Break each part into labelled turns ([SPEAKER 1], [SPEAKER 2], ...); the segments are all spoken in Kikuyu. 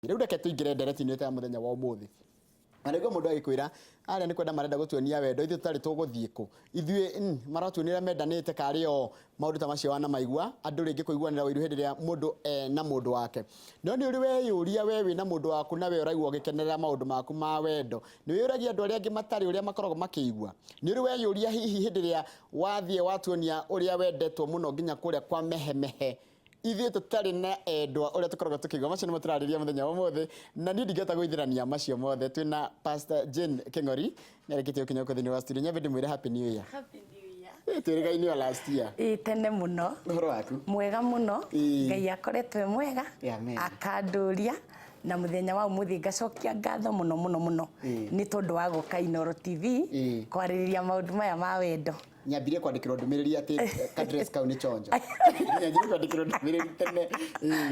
[SPEAKER 1] Rĩu reke tũingĩre ndereti-inĩ ĩno ya mũthenya wa ũmũthĩ. Na nĩguo mũndũ agĩkwĩra arĩa nĩ kwenda marenda gũtuonia wendo, ithuĩ tũtarĩ tũgũthiĩ kũ? Ithuĩ maratuonia ũrĩa mendanĩte karĩ o maũndũ ta macio wanamaigua, andũ rĩngĩ kũiguanĩra ũiru hĩndĩ ĩrĩa mũndũ ena mũndũ wake. No nĩ ũrĩ weyũria we wĩna mũndũ waku na we ũraigua ũgĩkenerera maũndũ maku ma wendo, nĩ wĩyũragia andũ arĩa angĩ matarĩ ũrĩa makoragwo makĩigua? Nĩ ũrĩ weyũria hihi hĩndĩ ĩrĩa wathiĩ watuonia ũrĩa wendetwo mũno nginya kũrĩa kwa mehemehe ithuĩ tũtarĩ na endwa ũrĩa tũkoragwo tũkĩigua? Macio nĩmo tũrarĩria mũthenya wa ũmũthĩ, na niĩ ndingĩhota gũithĩrania macio mothe. Twĩna Pastor Jane Kĩng'ori, nĩ arĩkĩtie gũkinya gũkũ thĩinĩ wa studio. Nyambe ndĩmwĩre Happy New Year.
[SPEAKER 2] Happy New Year.
[SPEAKER 1] Twĩrĩgaine o last year.
[SPEAKER 2] Ĩĩ tene mũno.
[SPEAKER 1] Ũhoro waku?
[SPEAKER 2] Mwega mũno. Ngai akoretwo e mwega.
[SPEAKER 1] Amen.
[SPEAKER 2] Akandũria na mũthenya wa ũmũthĩ ngacokia ngatho mũno mũno mũno nĩ tondũ wa gũka Inooro TV kwarĩrĩria maũndũ maya ma wendo.
[SPEAKER 1] Nyambirie kwandĩkĩrwo ndũmĩrĩri atĩ kadress kau nĩ chonjo. Nyambirie kwandĩkĩrwo ndũmĩrĩri tene.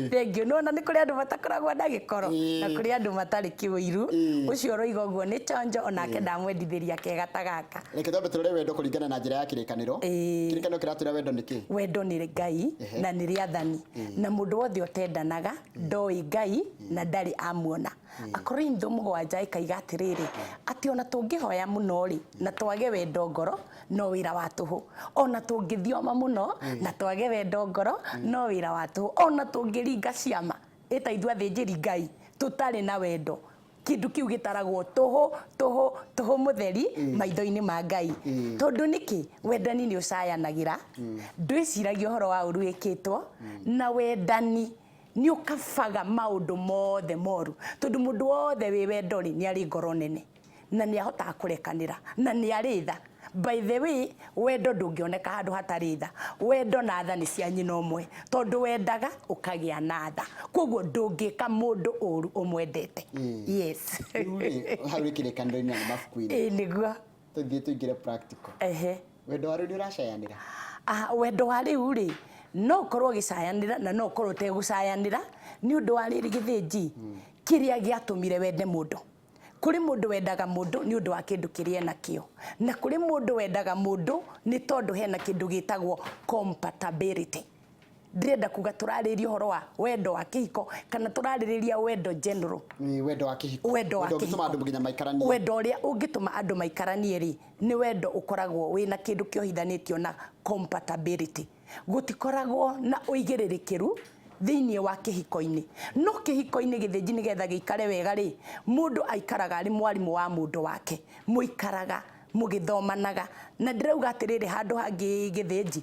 [SPEAKER 2] Thengiũ. Nĩwona nĩ kũrĩ andũ matakoragwo na gĩkoro na kũrĩ andũ matarĩ kĩũiru. Ũcio ũroiga ũguo nĩ chonjo onake ndamwendithĩria kega ta gaka.
[SPEAKER 1] Reke twambe tũrore wendo kũringana na njĩra ya kĩrĩkanĩro. Kĩrĩkanĩro kĩratwĩra wendo nĩ kĩ?
[SPEAKER 2] Wendo nĩ Ngai na nĩ rĩathani. Na mũndũ wothe ũtendanaga ndoĩ Ngai na ndarĩ amuona. Akorintho 7 ĩkaiga atĩrĩrĩ, atĩ ona tũngĩhoya mũno rĩ, na twage wendo ngoro, no wĩra wa tũhũ. Ona tũngĩthioma mũno, na twage wendo ngoro, no wĩra wa tũhũ. Ona tũngĩringa ciama, ĩ ta ithuĩ athĩnjĩri Ngai, tũtarĩ na wendo, kĩndũ kĩu gĩtaragwo tũhũ, tũhũ, tũhũ mũtheri maitho-inĩ ma Ngai. Tondũ nĩkĩ? Wendani nĩ ũcayanagĩra, ndwĩciragia ũhoro wa ũru wĩkĩtwo, na wendani nĩ ũkabaga maũndũ mothe moru, tondũ mũndũ wothe wĩ wendo rĩ, nĩ arĩ ngoro nene na nĩ ahotaga kũrekanĩra na nĩ arĩ tha. By the way, wendo ndũngĩoneka handũ hatarĩ tha. Wendo na tha nĩ cia nyina ũmwe, tondũ wendaga ũkagĩa na tha, koguo ndũngĩka mũndũ ũru ũmwendete. Yes.
[SPEAKER 1] Rĩu rĩ, hau nĩ kĩrĩkanĩro-inĩ na nĩ mabuku-inĩ.
[SPEAKER 2] Ĩĩ nĩguo.
[SPEAKER 1] Tũthiĩ tũingĩre practical. Wendo wa rĩu nĩ ũracayanĩra?
[SPEAKER 2] Wendo wa rĩu rĩ, no ũkorwo ũgĩcayanĩra na no ũkorwo ũtegũcayanĩra nĩ ũndũ wa rĩrĩ gĩthĩnji, kĩrĩa gĩatũmire wende mũndũ. Kũrĩ mũndũ wendaga mũndũ nĩ ũndũ wa kĩndũ kĩrĩa enakĩo, na kũrĩ mũndũ wendaga mũndũ nĩ tondũ hena kĩndũ gĩtagwo compatibility. Ndĩrenda kuga tũrarĩrĩria ũhoro wa wendo wa kĩhiko kana tũrarĩrĩria wendo general?
[SPEAKER 1] Nĩ wendo wa kĩhiko.
[SPEAKER 2] Wendo wa
[SPEAKER 1] Wendo ũngĩtũma
[SPEAKER 2] kĩhiko.
[SPEAKER 1] andũ nginya maikaranie.
[SPEAKER 2] Wendo ũrĩa ũngĩtũma andũ maikaranie rĩ, nĩ wendo ũkoragwo wĩna kĩndũ kĩohithanĩtio na compatibility. Gũtikoragwo na ũigĩrĩrĩkĩru thĩinĩ wa kĩhiko-inĩ. No kĩhiko-inĩ gĩthĩnji nĩgetha gĩikare wega rĩ, mũndũ aikaraga arĩ mwarimũ wa mũndũ wake. Mũikaraga mũgĩthomanaga. Na ndĩrauga atĩrĩrĩ handũ hangĩ gĩthĩnji,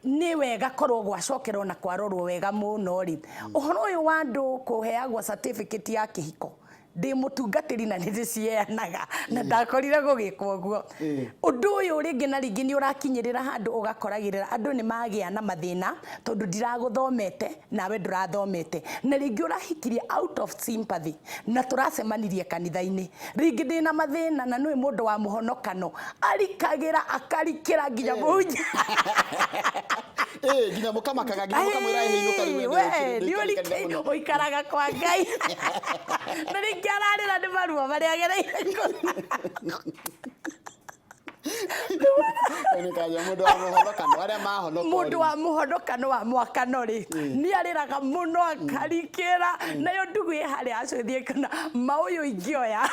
[SPEAKER 2] nĩ wega korwo gwacokerwo na kwarorwo wega mũno rĩ, ũhoro ũyũ wa andũ kũheagwo certificate ya kĩhiko, ndĩ mũtungatĩri na nĩ ndĩciheanaga na ndakorire gũgĩkwo ũguo. Ũndũ ũyũ rĩngĩ na rĩngĩ nĩ ũrakinyĩrĩra handũ ũgakoragĩrĩra andũ nĩ magĩa na mathĩna tondũ ndiragũthomete nawe ndũrathomete, na rĩngĩ ũrahikirie out of sympathy na tũracemanirie kanitha-inĩ, rĩngĩ ndĩna mathĩna na nĩũĩ mũndũ wa mũhonokano arikagĩra akarikĩra nginya mũhunjia.
[SPEAKER 1] Nginya mũkamakaga nginya mũkamwĩra ĩ inũka rĩu
[SPEAKER 2] We,
[SPEAKER 1] we
[SPEAKER 2] nĩ
[SPEAKER 1] ndũikarĩte mũno.
[SPEAKER 2] ũikaraga kwa Ngai na rĩngĩ ararĩra nĩ maruo marĩa agereire.
[SPEAKER 1] Nĩkaja mũndũ wa mũhonokano arĩa mahonoka
[SPEAKER 2] Mũndũ wa mũhonokano wa mwakano rĩ, nĩ arĩraga mũno akarikĩra, nayo ndugu ĩ harĩa acũthie kana maũyũ ingĩoya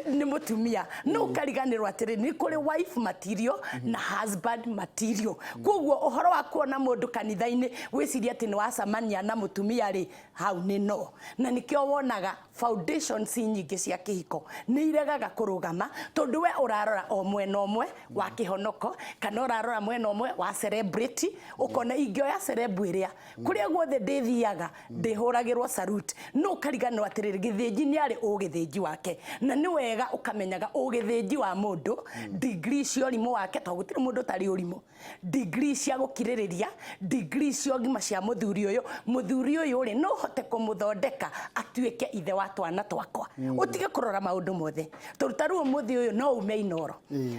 [SPEAKER 2] nĩ mũtumia. No ũkariganĩrwo atĩrĩ, nĩ kũrĩ wife material na husband material. Koguo ũhoro wa kuona mũndũ kanitha-inĩ wĩcirie atĩ nĩ wacemania na mũtumia rĩ, hau nĩ no. Na nĩkĩo wonaga foundations nyingĩ cia kĩhiko nĩ iregaga kũrũgama, tondũ we ũrarora o mwena ũmwe wa kĩhonoko kana ũrarora mwena ũmwe wa celebrity, ũkona ingĩoya celeb ĩrĩa kũrĩa guothe ndĩthiaga ndĩhũragĩrwo salute. No ũkariganĩrwo atĩrĩrĩ, gĩthĩnji nĩ arĩ ũgĩthĩnji wake, na nĩ wega ũkamenyaga ũgĩthĩnji wa mũndũ, degree cia ũrimũ wake, tondũ gũtirĩ mũndũ ũtarĩ ũrimũ, degree cia gũkirĩrĩria, degree cia ũgima cia mũthuri ũyũ. Mũthuri ũyũ rĩ, no hote kũmũthondeka atuĩke ithe wa twana twakwa. Ũtige kũrora maũndũ mothe, tondũ ta rĩu ũmũthĩ ũyũ no ume Inooro,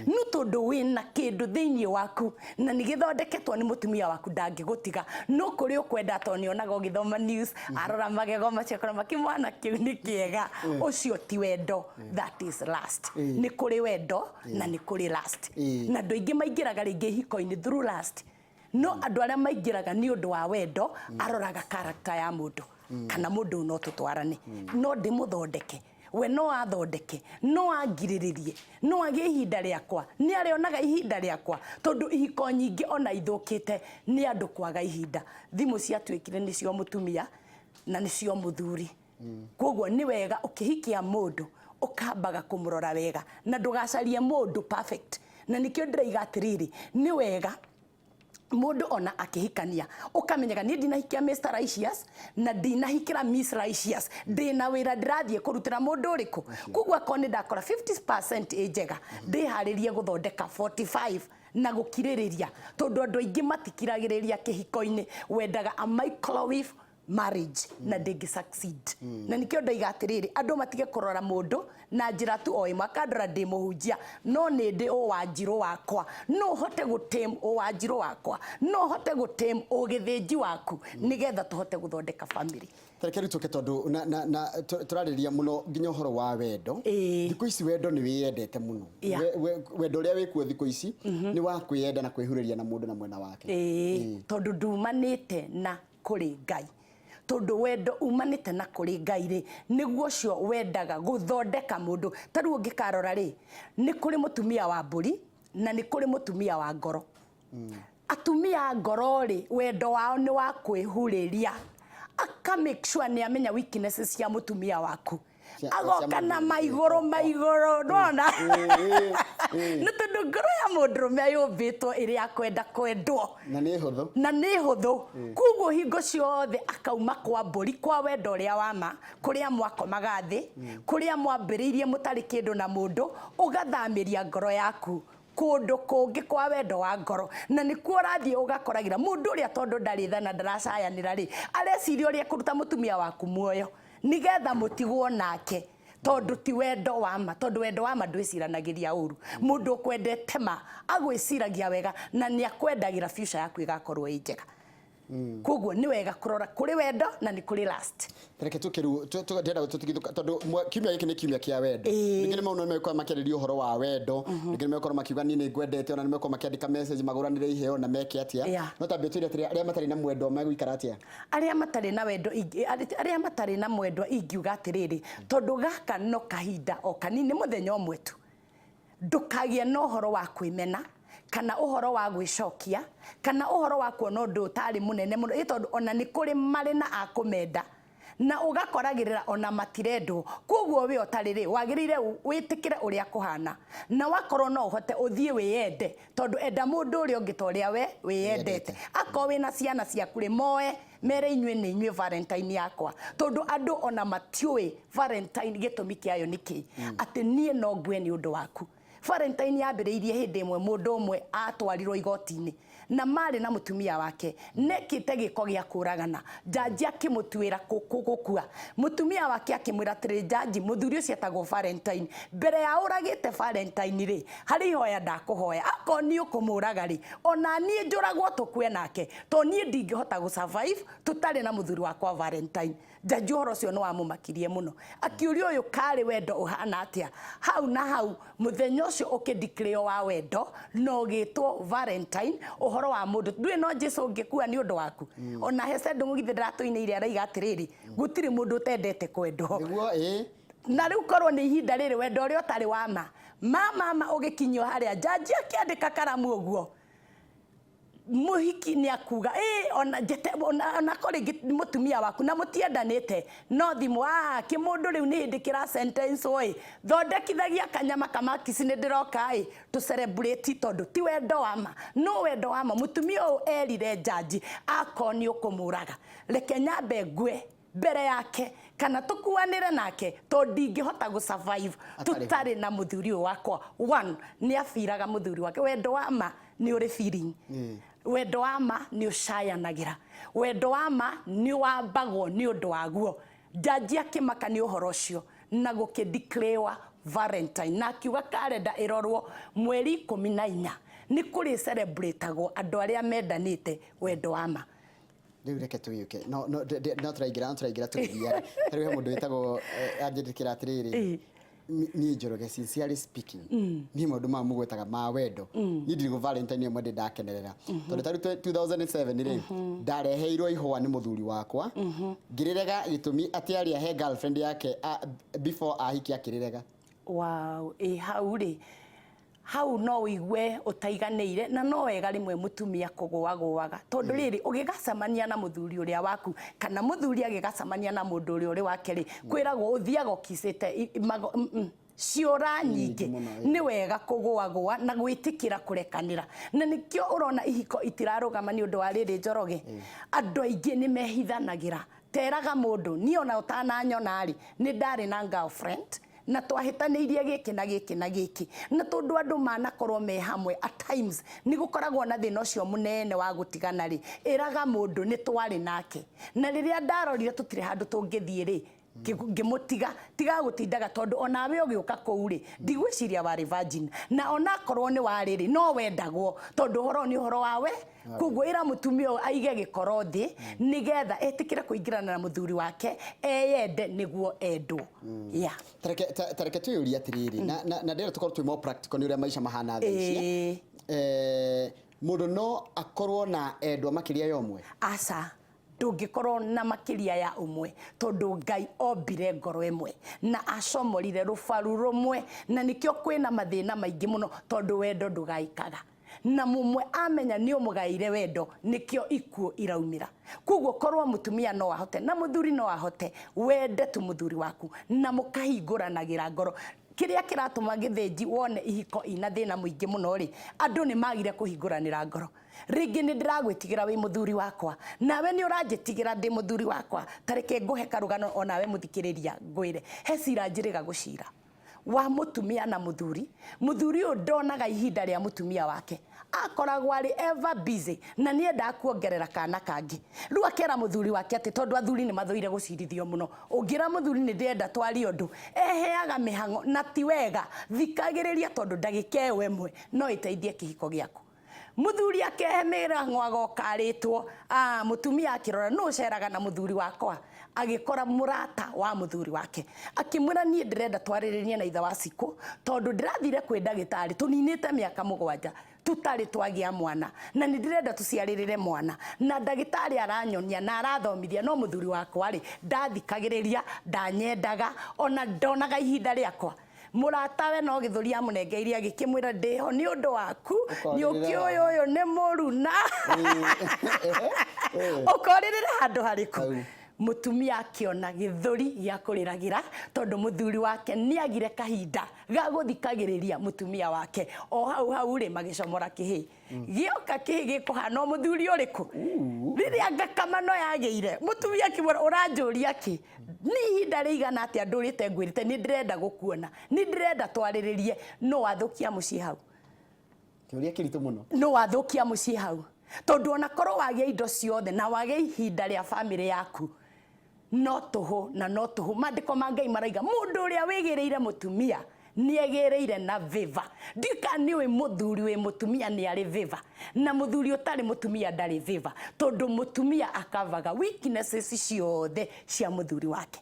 [SPEAKER 2] no tondũ wĩna kĩndũ thĩinĩ waku na nĩ gĩthondeketwo nĩ mũtumia waku, ndangĩgũtiga. No kũrĩ ũkwenda, tondũ nĩ onaga ũgĩthoma news, arora magego macio akona makĩmwana kĩu nĩ kĩega. Ũcio ti wendo, that is lust. Nĩ kũrĩ wendo na nĩ kũrĩ lust, na andũ aingĩ maingĩraga rĩngĩ ihiko-inĩ through lust, no andũ arĩa maingĩraga nĩ ũndũ wa wendo, aroraga character ya mũndũ. Kana mũndũ ũyũ no tũtwarane, no ndĩmũthondeke, we no athondeke, no angirĩrĩrie, no agĩe ihinda rĩakwa, nĩ arĩonaga ihinda rĩakwa, tondũ ihiko nyingĩ ona ithũkĩte nĩ andũ kwaga ihinda. Thimũ ciatuĩkire nĩcio mũtumia na nĩcio mũthuri. Koguo nĩ wega ũkĩhikia mũndũ ũkambaga kũmũrora wega na ndũgacarie mũndũ perfect. Na nĩkĩo ndĩraiga atĩrĩrĩ, nĩ wega mundu ona akihikania ukamenyaga nie ndinahikia Mr Righteous na ndinahikira Miss Righteous, ndina wira ndirathie kurutira mundu uriku. Koguo akorwo ni ndakora 50% ĩ njega, ndiharirie guthondeka 45 na gukirĩrĩria, tondu andu aingĩ matikiragĩrĩria kĩhiko-inĩ. Wendaga a microwave marriage na ndĩngĩ succeed. Na nikĩo ndoiga atĩrĩrĩ, andũ matige kũrora mũndũ na njĩra tu o ĩmwe. Akandora ndĩ mũhunjia, no nĩ ndĩ ũwanjirũ wakwa, no hote gũtame ũwanjirũ wakwa, no hote gũtame ũgĩthĩnji waku, nĩgetha tũhote gũthondeka family.
[SPEAKER 1] Tareke rĩu tũke, tondũ na tũrarĩria mũno nginya ũhoro wa wendo. Thikũ ici wendo nĩ wĩyendete mũno. Wendo ũrĩa wĩkuo thikũ ici nĩ wa kwĩyenda na kwĩhurĩria na mũndũ na mwena wake.
[SPEAKER 2] Ĩĩ, tondũ ndumanĩte na kũrĩ Ngai. Tondũ wendo umanĩte na kũrĩ Ngai rĩ, nĩguo ũcio wendaga gũthondeka mũndũ. Ta rĩu ũngĩkarora rĩ, nĩ kũrĩ mũtumia wa mbũri na nĩ kũrĩ mũtumia wa ngoro. Atumia a ngoro rĩ, wendo wao nĩ wa kwĩhurĩria, aka make sure nĩ amenya weaknesses cia mũtumia waku, agoka
[SPEAKER 1] cia
[SPEAKER 2] na
[SPEAKER 1] mũthuri.
[SPEAKER 2] Maigũrũ maigũrũ, ndwona nĩ tondũ ngoro ya mũndũrũme yũmbĩtwo ĩrĩ ya kwenda kwendwo.
[SPEAKER 1] Na nĩ hũthũ.
[SPEAKER 2] Na nĩ hũthũ. Koguo hingo ciothe akauma kwa mbũri, kwa wendo ũrĩa wa ma, kũrĩa mwakomaga thĩ, kũrĩa mwambĩrĩirie mũtarĩ kĩndũ na mũndũ, ũgathamĩria ngoro yaku kũndũ kũngĩ kwa wendo wa ngoro, na nĩkuo ũrathiĩ ũgakoragĩra mũndũ ũrĩa, tondũ ndarĩ tha na ndaracayanĩra rĩ, areciria ũrĩa kũruta mũtumia waku muoyo nĩgetha mũtigwo nake, tondũ ti wendo wa ma. Tondũ wendo wa ma ndwĩciranagĩria ũru. Mũndũ ũkwendete ma agwĩciragia wega na nĩ akwendagĩra future yaku ĩgakorwo ĩ njega. Koguo nĩ wega kũrora kũrĩ wendo na nĩ kũrĩ lust.
[SPEAKER 1] Reke tũkĩru ndĩrenda tũtigithũka, tondũ kiumia gĩkĩ nĩ kiumia kĩa wendo. Rĩngĩ nĩ maũndũ nĩ makĩarĩria ũhoro wa wendo, rĩngĩ nĩ megũkorwo makiuga niĩ nĩ ngwendete, ona nĩ megũkorwo makĩandĩka message, magũranĩre iheo na meke atĩa. No tambia tũire atĩrĩ, arĩa matarĩ na mwendo megũikara atĩa?
[SPEAKER 2] Arĩa matarĩ na wendo arĩa matarĩ na mwendwa, ingiuga atĩrĩrĩ, tondũ gaka no kahinda o kanini, nĩ mũthenya ũmwe tu, ndũkagĩe na ũhoro wa kwĩmena kana ũhoro wa gwĩcokia kana ũhoro wa kuona ũndũ ũtarĩ mũnene mũno, ĩ tondũ ona nĩ kũrĩ marĩ na akũmenda na ũgakoragĩrĩra ona matirendwo. Koguo we ũtarĩ rĩ, wagĩrĩire wĩtĩkĩre ũrĩa kũhana, na wakorwo no ũhote ũthiĩ wĩyende, tondũ enda mũndũ ũrĩa ũngĩ ta ũrĩa we wĩyendete. Akorwo wĩna ciana ciaku rĩ, moe mere inyuĩ nĩ inyuĩ Valentine yakwa, tondũ andũ ona matiũĩ Valentine gĩtũmi kĩayo nĩ kĩ, atĩ niĩ no ngue nĩ ũndũ waku. Valentine yambĩrĩirie hĩndĩ ĩmwe mũndũ ũmwe atwarirwo igoti-inĩ na marĩ na mũtumia wake nekĩte gĩko gĩa kũragana. Njanji akĩmũtuĩra gũkua. Mũtumia wake akĩmwĩra atĩrĩ, "Njanji, mũthuri ũcio etagwo Valentine, mbere ya ũragĩte Valentine rĩ, harĩ ihoya ndakũhoya. Akorwo nĩ ũkũmũraga rĩ, ona niĩ njũragwo tũkue nake, tondũ niĩ ndingĩhota gũ survive tũtarĩ na mũthuri wakwa Valentine." Njanji ũhoro ũcio nĩ wamũmakirie mũno, akiũria ũyũ karĩ wendo ũhana atĩa. Hau na hau mũthenya ũcio ũkĩndeclare wa wendo na ũgĩtwo Valentine. Ũhoro wa mũndũ ndũĩ no Jesu ũngĩkua nĩ ũndũ waku. Ona Hece Ndũng'ũ ndĩratũinĩire, araiga atĩrĩrĩ, gũtirĩ mũndũ ũtendete kwendwo.
[SPEAKER 1] Nĩguo, ĩ.
[SPEAKER 2] Na rĩu korwo nĩ ihinda rĩrĩ wendo ũrĩa ũtarĩ wa ma ma mama ũgĩkinyio harĩa njanji akĩandĩka karamu ũguo, muhiki nĩ akuga ĩ ona njete ona ko rĩngĩ mũtumia waku na mũtiendanĩte, no thimũ a kĩmũndũ rĩu nĩ hĩndĩ kĩra sentence ĩ thondekithagia kanyama kamakisi nĩ ndĩroka ĩ tũ celebrate, tondũ ti wendo wa ma. No wendo wa ma, mũtumia ũyũ erire njanji, akorwo nĩ ũkũmũraga, reke nyambe ngue mbere yake kana tũkuanĩre nake, tondũ ndingĩhota gũ survive
[SPEAKER 1] Atarĩ.
[SPEAKER 2] Tũtarĩ na mũthuri ũyũ wakwa. One, nĩ abiraga mũthuri wake. Wendo wa ma nĩ ũrĩ feeling. Wendo wa ma nĩ ũcayanagĩra. Wendo wa ma nĩ wambagwo nĩ ũndũ waguo. Njanji akĩmaka nĩ ũhoro ũcio na gũkĩ declare Valentine, na akiuga karenda ĩrorwo mweri 14 nĩ kũrĩ celebratagwo andũ arĩa mendanĩte wendo wa ma.
[SPEAKER 1] Rĩu reke tũgĩũke no tũraingĩra tũgĩthiaga. Ta rĩu he mũndũ wĩtagwo anjĩtĩkĩra atĩrĩrĩ. Niĩ Njoroge, sincerely speaking, niĩ maũndũ maya mũgwetaga ma wendo, niĩ ndirĩ Valentine ĩmwe ndĩ ndakenerera, tondũ ta rĩu 2007 rĩ, ndareheirwo ihũa nĩ mũthuri wakwa, ngĩrĩrega, gĩtũmi atĩ arĩa he girlfriend yake before ahiki akĩrĩrega.
[SPEAKER 2] Wow, ĩ hau rĩ, hau no ũigue ũtaiganĩire, na no wega rĩmwe mũtumia kũgũagũaga, tondũ rĩrĩ ũgĩgacemania na mũthuri ũrĩa waku kana mũthuri agĩgacemania na mũndũ ũrĩa ũrĩ wake rĩ, kwĩragwo ũthiaga ũkicĩte ciũra nyingĩ.
[SPEAKER 1] Mũno, ĩ.
[SPEAKER 2] Nĩ wega kũgũagũa na gwĩtĩkĩra kũrekanĩra, na nĩkĩo ũrona ihiko itirarũgama nĩ ũndũ wa rĩrĩ, Njoroge, andũ aingĩ nĩ mehithanagĩra. Teraga mũndũ, niĩ ona ũtananyona rĩ, nĩ ndarĩ na girlfriend na twahĩtanĩirie gĩkĩ na gĩkĩ na gĩkĩ, na tondũ andũ manakorwo me hamwe, at times nĩ gũkoragwo na thĩna ũcio mũnene wa gũtigana rĩ, ĩraga mũndũ nĩ twarĩ nake, na rĩrĩa ndarorire tũtirĩ handũ tũngĩthiĩ rĩ, ngĩmũtiga. Tiga gũtindaga, tondũ onawe ũgĩũka kũu rĩ, ndigwĩciria warĩ virgin, na onakorwo nĩ warĩ rĩ, no wendagwo, tondũ ũhoro ũyũ nĩ ũhoro wawe. Koguo ĩra mũtumia ũyũ aige gĩkoro thĩ nĩgetha etĩkĩre kũingĩrana na mũthuri wake, eyende nĩguo endwo, yeah.
[SPEAKER 1] Tareke twĩyũrie atĩrĩrĩ, na ndĩrenda tũkorwo twĩ more practical nĩ ũrĩa maica mahana thaa ici.
[SPEAKER 2] Ĩĩ.
[SPEAKER 1] Mũndũ no akorwo na endwa makĩria ya ũmwe?
[SPEAKER 2] Aca, ndũngĩkorwo na makĩria ya ũmwe, tondũ Ngai ombire ngoro ĩmwe na acomorire rũbaru rũmwe, na nĩkĩo kwĩna mathĩna maingĩ mũno, tondũ wendo ndũgaĩkaga, na mũmwe amenya nĩ ũmũgaĩire wendo, nĩkĩo ikuũ iraumĩra. Koguo korwo mũtumia no ahote na mũthuri no ahote, wende tu mũthuri waku na mũkahingũranagĩra ngoro. Kĩrĩa kĩratũma gĩthĩnji wone ihiko ina thĩna mũingĩ mũno rĩ, andũ nĩ magire kũhingũranĩra ngoro. Rĩngĩ nĩ ndĩragwĩtigĩra wĩ mũthuri wakwa, nawe nĩ ũranjĩtigĩra ndĩ mũthuri wakwa. Ta reke ngũhe karũgano onawe mũthikĩrĩria, ngwĩre he cira njĩrĩga gũcira wa mũtumia na mũthuri. Mũthuri ũyũ ndonaga ihinda rĩa mũtumia wake, akoragwo arĩ ever busy, na nĩ endaga kuongerera kana kangĩ. Rĩu akera mũthuri wake atĩ, tondũ athuri nĩ mathũire gũcirithio mũno, ũngĩra mũthuri nĩ ndĩrenda twarie ũndũ, eheaga mĩhang'o, na ti wega. Thikagĩrĩria, tondũ ndagĩka ĩyo ĩmwe no ĩteithie kĩhiko gĩaku. Mũthuri akehe mĩrang'o, agoka arĩtwo, mũtumia akĩrora nũ ũceraga na mũthuri wakwa, agĩkora mũrata wa mũthuri wake. Akĩmwĩra, niĩ ndĩrenda twarĩrĩrie na ithe wa Cikũ, tondũ ndĩrathire kwĩ ndagĩtarĩ, tũninĩte mĩaka 7 tũtarĩ twagĩa mwana, na nĩ ndĩrenda tũciarĩrĩre mwana, na ndagĩtarĩ aranyonia na arathomithia, no mũthuri wakwa rĩ, ndathikagĩrĩria, ndanyendaga, ona ndonaga ihinda rĩakwa. Mũratawe no gĩthũri amũnengeirie, agĩkĩmwĩra, ndĩho nĩ ũndũ waku, nĩ ũkĩũĩ ũyũ nĩ mũruna, ũkorĩrĩra handũ harĩkũ?
[SPEAKER 1] Hau.
[SPEAKER 2] Mũtumia akĩona gĩthũri gĩa kũrĩragĩra, tondũ mũthuri wake nĩagire kahinda ga gũthikagĩrĩria mũtumia wake. O hau hau rĩ, magĩcomora kĩhĩ. Gĩoka kĩhĩ gĩkũhana o mũthuri ũrĩkũ. Rĩrĩa ngakamano yagĩire, mũtumia akĩmwĩra, ũranjũria kĩ? Nĩ ihinda rĩigana atĩa ndũrĩte ngwĩrĩte nĩ ndĩrenda gũkuona, nĩ ndĩrenda twarĩrĩrie? No wathũkia mũciĩ hau.
[SPEAKER 1] Kĩũria kĩritũ mũno.
[SPEAKER 2] No wathũkia mũciĩ hau, tondũ ona korwo wagĩa indo ciothe na wage ihinda rĩa bamĩrĩ yaku, no tũhũ na no tũhũ. Maandĩko ma Ngai maraiga mũndũ ũrĩa wĩgĩrĩire mũtumia nĩegĩrĩire na favor. Ndika nĩ ũĩ mũthuri wĩ mũtumia nĩ arĩ favor, na mũthuri ũtarĩ mũtumia ndarĩ favor, tondũ mũtumia akavaga weaknesses ciothe cia mũthuri wake.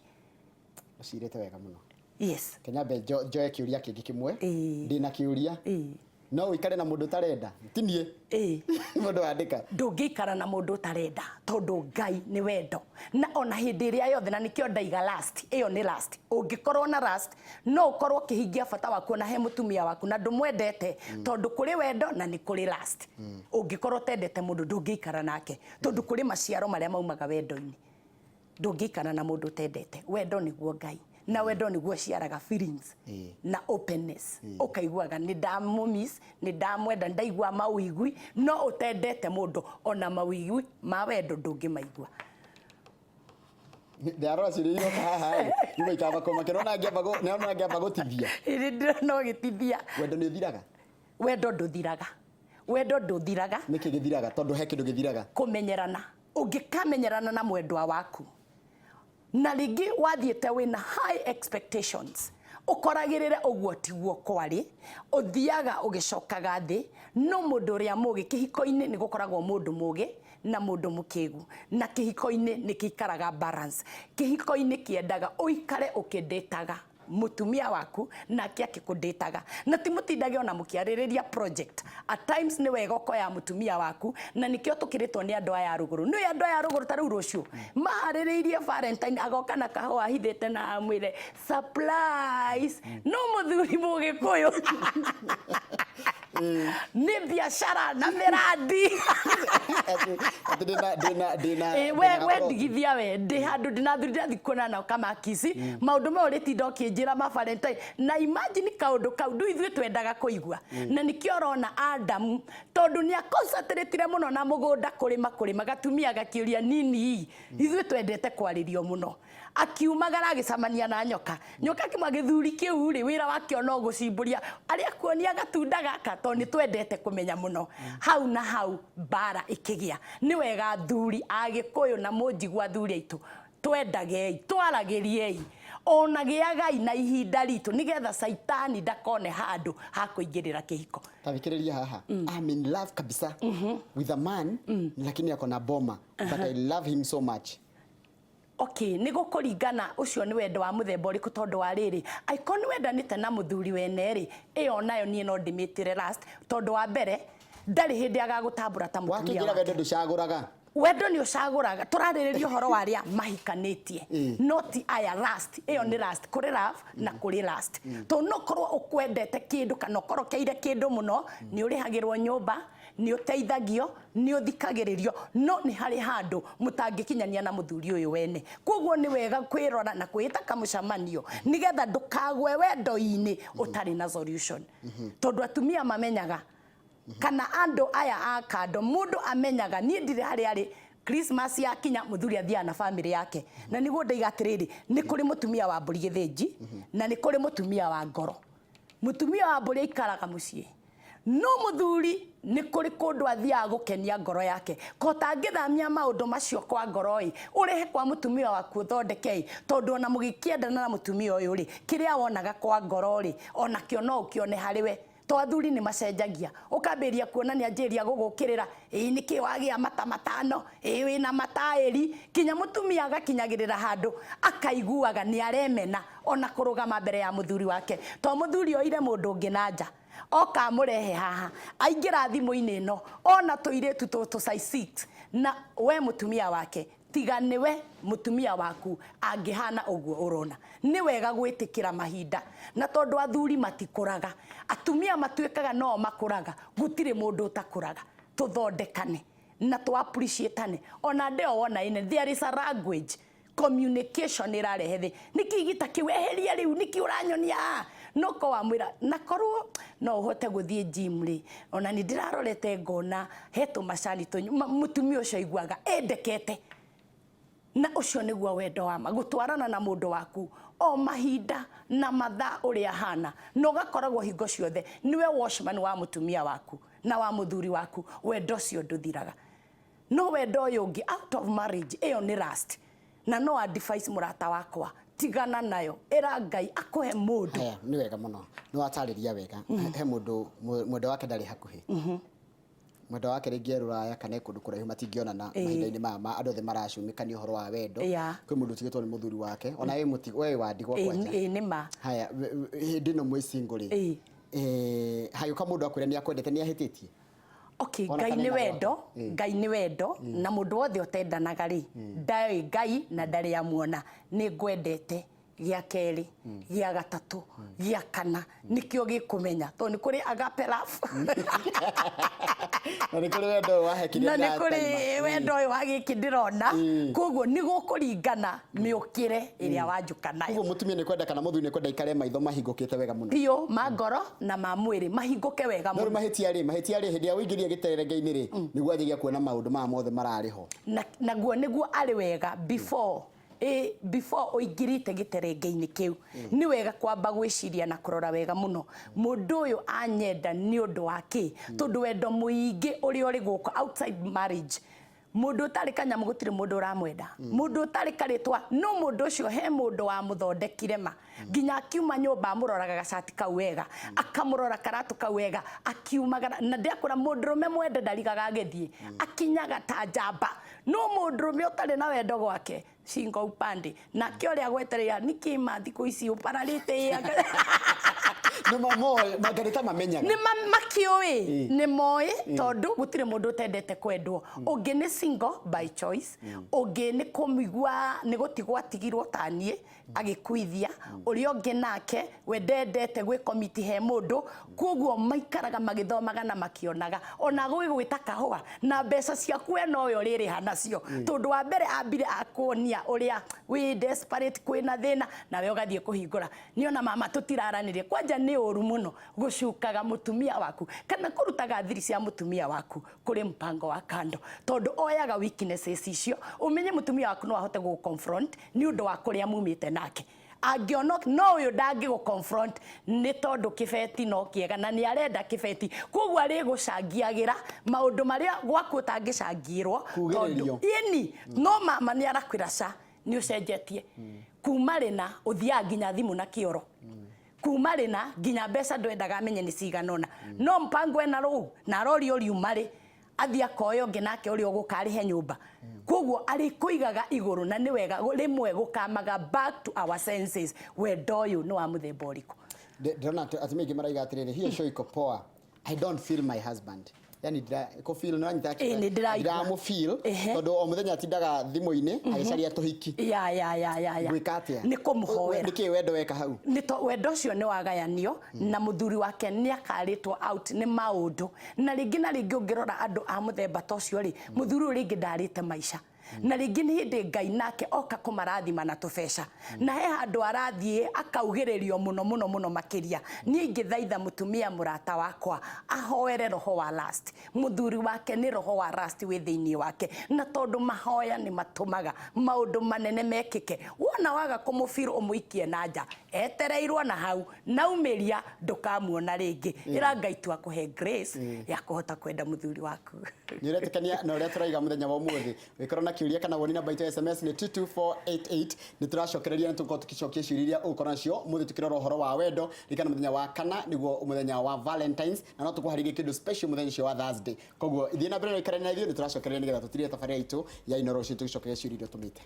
[SPEAKER 1] Ũcirĩte wega mũno.
[SPEAKER 2] Yes.
[SPEAKER 1] Kenyambe njoe kĩũria kĩngĩ kĩmwe.
[SPEAKER 2] Ĩĩ.
[SPEAKER 1] Ndĩna kĩũria.
[SPEAKER 2] Ĩĩ.
[SPEAKER 1] No ũikare na mũndũ ũtarenda? Ti niĩ.
[SPEAKER 2] Ĩĩ.
[SPEAKER 1] Mũndũ wandĩka.
[SPEAKER 2] Ndũngĩikara na mũndũ ũtarenda, tondũ Ngai nĩ wendo, na ona hĩndĩ ĩrĩa yothe, na nĩkĩo ndaiga last, ĩyo nĩ last. Ũngĩkorwo na last, no ũkorwo ũkĩhingia bata waku ona he mũtumia waku na ndũmwendete, tondũ kũrĩ wendo na nĩ kũrĩ last. Ũngĩkorwo ũtendete mũndũ, ndũngĩikara nake, tondũ kũrĩ maciaro marĩa maumaga wendo-inĩ. Ndũngĩikara na mũndũ ũtendete. Wendo nĩguo Ngai, na wendo nĩguo ũciaraga feelings na openness, ũkaiguaga nĩ ndamũmiss, nĩ ndamwenda, nĩ ndaigua mawĩigui. No ũtendete mũndũ, ona mawĩigui ma wendo ndũngĩmaigua.
[SPEAKER 1] Ndarora ciũria iroka haha rĩ, nyuma ikamba kũmakĩra, ona ngĩamba gũtithia.
[SPEAKER 2] Ĩrĩ ndĩrona ũgĩtithia.
[SPEAKER 1] Wendo nĩ ũthiraga?
[SPEAKER 2] Wendo ndũthiraga, wendo ndũthiraga.
[SPEAKER 1] Nĩkĩ gĩthiraga? Tondũ he kĩndũ gĩthiraga.
[SPEAKER 2] Kũmenyerana. Ũngĩkamenyerana na mwendwa waku, na rĩngĩ wathiĩte wĩna high expectations, ũkoragĩrĩre ũguo tiguo kwarĩ, ũthiaga ũgĩcokaga thĩ. No mũndũ ũrĩa mũgĩ kĩhiko-inĩ, nĩ gũkoragwo mũndũ mũgĩ na mũndũ mũkĩgu, na kĩhiko-inĩ nĩ gĩikaraga balance. Kĩhiko-inĩ kĩendaga ũikare ũkĩndĩtaga Mũtumia waku nake akĩkũndĩtaga na ti mũtindage ona mũkĩarĩrĩria project. At times nĩ wega ũkoya mũtumia waku, na nĩkĩo tũkĩrĩtwo nĩ andũ aya a rũgũrũ. Nĩ andũ aya a rũgũrũ ta rĩu rũciũ maharĩrĩirie Valentine, agoka na kahũa ahithĩte na amwĩre surprise. No mũthuri Mũgĩkũyũ nĩ biacara na mĩrandi.
[SPEAKER 1] Atĩ ndĩna
[SPEAKER 2] Ĩ, we
[SPEAKER 1] ndĩna
[SPEAKER 2] we
[SPEAKER 1] gaplot.
[SPEAKER 2] Ndigithia we ndĩ handũ ndĩna thuri ndĩrathiĩ kuona nao kamakisi maũndũ maya ũrĩtinda ũkĩnjĩra ma Valentine na imagine kaũndũ kau ndũ ithuĩ twendaga kũigua. Na nĩkĩo ũrona Adamu, tondũ nĩ aconcentrate mũno na mũgũnda, kũrĩma kũrĩma, gatumia gakĩũria nini. Ithuĩ twendete kwarĩrio mũno. Akiumagara agĩcemania na nyoka. Nyoka kĩmwe gĩthuri kĩu rĩ, wĩra wakĩo no gũcimbũria arĩa kuonia gatunda gaka, tondũ nĩ twendete kũmenya mũno. Hau na hau mbara ĩkĩgĩa. Nĩ wega thuri a Gĩkũyũ na mũnjigua, thuri aitũ, twendagei, twaragĩriei, ona gĩagai na ihinda ritũ nĩgetha caitani ndakone handũ ha kũingĩrĩra kĩhiko.
[SPEAKER 1] Tathikĩrĩria haha. I'm in love kabisa with a man, lakini ako na boma, but I love him so much.
[SPEAKER 2] Okay, nĩ gũkũringana ũcio nĩ wendo wa mũthemba ũrĩkũ, tondũ wa rĩrĩ, angĩkorwo nĩ wendanĩte na mũthuri wene rĩ, ĩyo nayo niĩ no ndĩmĩtĩre last, tondũ wa mbere ndarĩ hĩndĩ agagũtambũra ta mũtumia
[SPEAKER 1] Wakĩingĩra
[SPEAKER 2] wake.
[SPEAKER 1] Wendo ndũcagũraga.
[SPEAKER 2] Wendo nĩ ũcagũraga. Tũrarĩrĩria ũhoro wa arĩa mahikanĩtie, no ti aya last. Ĩyo nĩ last. Kũrĩ love na kũrĩ last, tondũ no korwo ũkwendete kĩndũ kana ũkorokeire kĩndũ mũno, nĩ ũrĩhagĩrwo nyũmba, nĩ ũteithagio, nĩ ũthikagĩrĩrio, no nĩ harĩ handũ mũtangĩkinyania na mũthuri ũyũ wene. Koguo nĩ wega kwĩrora na kwĩĩta kamũcemanio nĩgetha ndũkagwe wendo-inĩ ũtarĩ na solution, tondũ atumia mamenyaga kana andũ aya a kando, mũndũ amenyaga niĩ ndirĩ harĩa arĩ. Christmas yakinya, mũthuri athiaga na family yake, na nĩguo ndaiga atĩrĩrĩ, nĩ kũrĩ mũtumia wa mbũri gĩthĩnji na nĩ kũrĩ mũtumia wa ngoro. Mũtumia wa mbũri aikaraga mũciĩ, no mũthuri nĩ kũrĩ kũndũ athiaga gũkenia ngoro yake. Ko tangĩthamia maũndũ macio kwa ngoro ĩ, ũrehe kwa mũtumia waku ũthondeke ĩ, tondũ ona mũgĩkĩendana na mũtumia ũyũ rĩ, kĩrĩa wonaga kwa ngoro rĩ, onakĩo no ũkĩone harĩ we, to athuri nĩ macenjagia. Ũkambĩrĩria kuona nĩ anjĩrĩria gũgũkĩrĩra, ĩĩ nĩkĩ wagĩa mata matano, ĩĩ wĩna mataĩri, kinya mũtumia agakinyagĩrĩra handũ akaiguaga nĩ aremena ona kũrũgama mbere ya mũthuri wake, to mũthuri oire mũndũ ũngĩ na nja oka amũrehe haha, aingĩra thimũ-inĩ ĩno ona tũirĩtu tũtũ size 6 na we mũtumia wake. Tiga nĩwe mũtumia waku angĩhana ũguo ũrona. Nĩ wega gwĩtĩkĩra mahinda, na tondũ athuri matikũraga, atumia matuĩkaga no makũraga, gũtirĩ mũndũ ũtakũraga. Tũthondekane na tũ appreciate ona ndĩo wona ĩne. There is a language communication ĩrarehe thĩ. Nĩkĩ gĩta kĩu eheria rĩu? Nĩkĩ ũranyonia haha? No ko wamwĩra na korwo no ũhote gũthiĩ gym rĩ, ona nĩ ndĩrarorete ngona he tũmacani tũnyu. Mũtumia ũcio aiguaga endekete, na ũcio nĩguo wendo wa ma, gũtwarana na mũndũ waku o mahinda na mathaa ũrĩa ahana, na ũgakoragwo hingo ciothe nĩwe watchman wa mũtumia waku na wa mũthuri waku. Wendo ũcio ndũthiraga. No wendo ũyũ ũngĩ out of marriage, ĩyo nĩ last, na no advice mũrata wakwa, tigana nayo, ĩra Ngai akũhe mũndũ.
[SPEAKER 1] Haya, nĩ wega mũno, nĩ watarĩria wega. He mũndũ mwendwa wake ndarĩ hakuhĩ, mwendwa wake rĩngĩ e rũraya kana e kũndũ kũraihu, matingĩonana mahinda-inĩ maya ma andũ othe maracumĩka nĩ ũhoro wa wendo. Kwĩ mũndũ ũtigĩtwo nĩ mũthuri wake, ona we wa ndigwa kwanja.
[SPEAKER 2] Ĩ, nĩ ma.
[SPEAKER 1] Haya, hĩndĩ ĩno mwĩ single rĩ, hagĩũka mũndũ akwĩra nĩ akwendete, nĩ ahĩtĩtie?
[SPEAKER 2] Okay.
[SPEAKER 1] Ona
[SPEAKER 2] Ngai
[SPEAKER 1] kana
[SPEAKER 2] nĩ
[SPEAKER 1] ena
[SPEAKER 2] wendo.
[SPEAKER 1] gwake.
[SPEAKER 2] Ngai nĩ wendo, na mũndũ wothe ũtendanaga rĩ, ndarĩ Ngai na ndarĩ amuona. Nĩ ngwendete gĩa kerĩ, gĩa gatatũ, gĩa kana, nĩkĩo gĩkũmenya, tondũ nĩ kũrĩ agape love.
[SPEAKER 1] Na nĩ kũrĩ wendo ũyũ wa kĩrĩa
[SPEAKER 2] Na nĩ kũrĩ
[SPEAKER 1] ndĩrataima.
[SPEAKER 2] Wendo ũyũ wa gĩkĩ ndĩrona. Koguo nĩ gũkũringana mĩũkĩre ĩrĩa wanjũka nayo.
[SPEAKER 1] Koguo mũtumia nĩ kwenda kana mũthuri nĩ kwenda ikare maitho mahingũkĩte wega mũno.
[SPEAKER 2] Biũ, ma ngoro na ma mwĩrĩ mahingũke wega
[SPEAKER 1] No rĩu
[SPEAKER 2] mũno.
[SPEAKER 1] Mahĩtia rĩ, hĩndĩ ĩrĩa ũingĩria gĩterenge-inĩ rĩ, nĩguo anjagia kuona maũndũ maya mothe mararĩ ho.
[SPEAKER 2] Na naguo nĩguo arĩ wega before ũingĩrĩte gĩterenge-inĩ kĩu, nĩ wega kwamba gwĩciria na kũrora wega mũno, mũndũ ũyũ anyenda nĩ ũndũ wa kĩ? Tondũ wendo mũingĩ ũrĩa ũrĩ gũkũ outside marriage, mũndũ ũtarĩ kanyamũ gũtirĩ mũndũ ũramwenda, mũndũ ũtarĩ karĩtwa, no mũndũ ũcio he mũndũ wamũthondekire ma nginya akiuma nyũmba amũroraga gacati kau wega, akamũrora karatũ kau wega akiumagara, na ndĩakũra mũndũrũme mwende ndarigaga agĩthiĩ, akinyaga ta njamba. No mũndũrũme ũtarĩ na wendo gwake shingo upande nake ũrĩa gwetereire nĩkĩ ma thikũ ici ũpararĩte ĩ anga-
[SPEAKER 1] Nĩ mamoĩ manga nĩ ta mamenyaga.
[SPEAKER 2] Nĩ makĩũĩ, nĩ moĩ, tondũ gũtirĩ mũndũ ũtendete kwendwo. Ũngĩ nĩ single by choice, ũngĩ nĩ kũmigua nĩ gũtigwo atigirwo ta niĩ agĩkuithia, ũrĩa ũngĩ nake we ndendete gwĩkomiti he mũndũ, koguo maikaraga magĩthomaga na makĩonaga ona gwĩgwĩta kahũa na mbeca ciaku we nowe ũrĩrĩha nacio, tondũ wa mbere ambire akuonia ũrĩa wĩ desperate, kwĩna thĩna, nawe ũgathiĩ kũhingũra nĩona mama tũtiraranĩria. Kwanja nĩ ũru mũno gũcukaga mũtumia waku kana kũrutaga thiri cia mũtumia waku kũrĩ mpango wa kando, tondũ oyaga weaknesses icio. Ũmenye mũtumia waku no ahote gũgũ confront nĩ ũndũ wa kũrĩa mumĩte nake, angĩona no ũyũ ndangĩgũ confront nĩ tondũ kĩbeti no kĩega na nĩ arenda kĩbeti, koguo arĩgũcangiagĩra maũndũ marĩa gwaku ũtangĩcangĩrwo.
[SPEAKER 1] Kugĩrĩrio.
[SPEAKER 2] Ĩni no mama nĩ arakwĩra ca nĩ ũcenjetie kuma rĩna ũthiaga nginya thimũ na kĩoro kuma rĩna nginya mbeca ndwendaga amenye nĩ cigana ũna, no mpango ena rũu na arorio riuma rĩ athiĩ akoya ũngĩ nake ũrĩa ũgũka arĩhe nyũmba, koguo arĩkũigaga igũrũ. Na nĩ wega rĩmwe gũkamaga back to our senses, wendo ũyũ nĩ wa mũthemba ũrĩkũ?
[SPEAKER 1] Ndĩrona atumia aingĩ maraiga atĩrĩrĩ, hiyo show iko poa, I don't feel my husband, yani ndira kũ feel no anyita.
[SPEAKER 2] Ĩ, nĩ ndĩraigua.
[SPEAKER 1] Ndiramũ feel tondũ o mũthenya atindaga thimũ-inĩ agĩcaria tũhiki.
[SPEAKER 2] Ya.
[SPEAKER 1] Ngwĩka atĩa?
[SPEAKER 2] Nĩ kũmũhoera.
[SPEAKER 1] Nĩkĩ wendo weka hau?
[SPEAKER 2] Nĩ to wendo ũcio nĩ wagayanio na mũthuri wake nĩ akarĩtwo out nĩ maũndũ, na rĩngĩ na rĩngĩ ũngĩrora andũ a mũthemba ta ũcio rĩ, mũthuri ũyũ rĩngĩ ndarĩte maica, na rĩngĩ nĩ hĩndĩ Ngai nake oka kũmarathima na tũbeca, na he handũ arathiĩ akaugĩrĩrio mũno mũno mũno makĩria. Niĩ ingĩthaitha mũtumia mũrata wakwa ahoere roho wa lust. Mũthuri wake nĩ roho wa lust wĩ thĩinĩ wake, na tondũ mahoya nĩ matũmaga maũndũ manene mekĩke, wona waga kũmũbirũ ũmũikie na nja etereirwo na hau naumĩria ndũkamuona rĩngĩ. Ĩra Ngai tu akũhe grace ya kũhota kwenda mũthuri waku.
[SPEAKER 1] Nĩ ũretĩkania na ũrĩa tũraiga mũthenya wa ũmũthĩ? Wĩkorwo na kĩũria kana woni, namba itũ ya SMS nĩ 22488. Nĩ tũracokereria na tũkorwo tũkĩcokia ciũria iria ũgũkorwo nacio mũthĩ tũkĩrora ũhoro wa wendo. Ririkana mũthenya wa kana nĩguo mũthenya wa Valentines, na no tũkũharĩrie kĩndũ special mũthenya ũcio wa Thursday. Koguo ithiĩ na mbere na ũikare na ithuĩ, nĩ tũracokereria nĩgetha tũtirie tabarĩra itũ ya Inooro rũciũ tũgĩcokeria ciũria iria ũtũmĩte.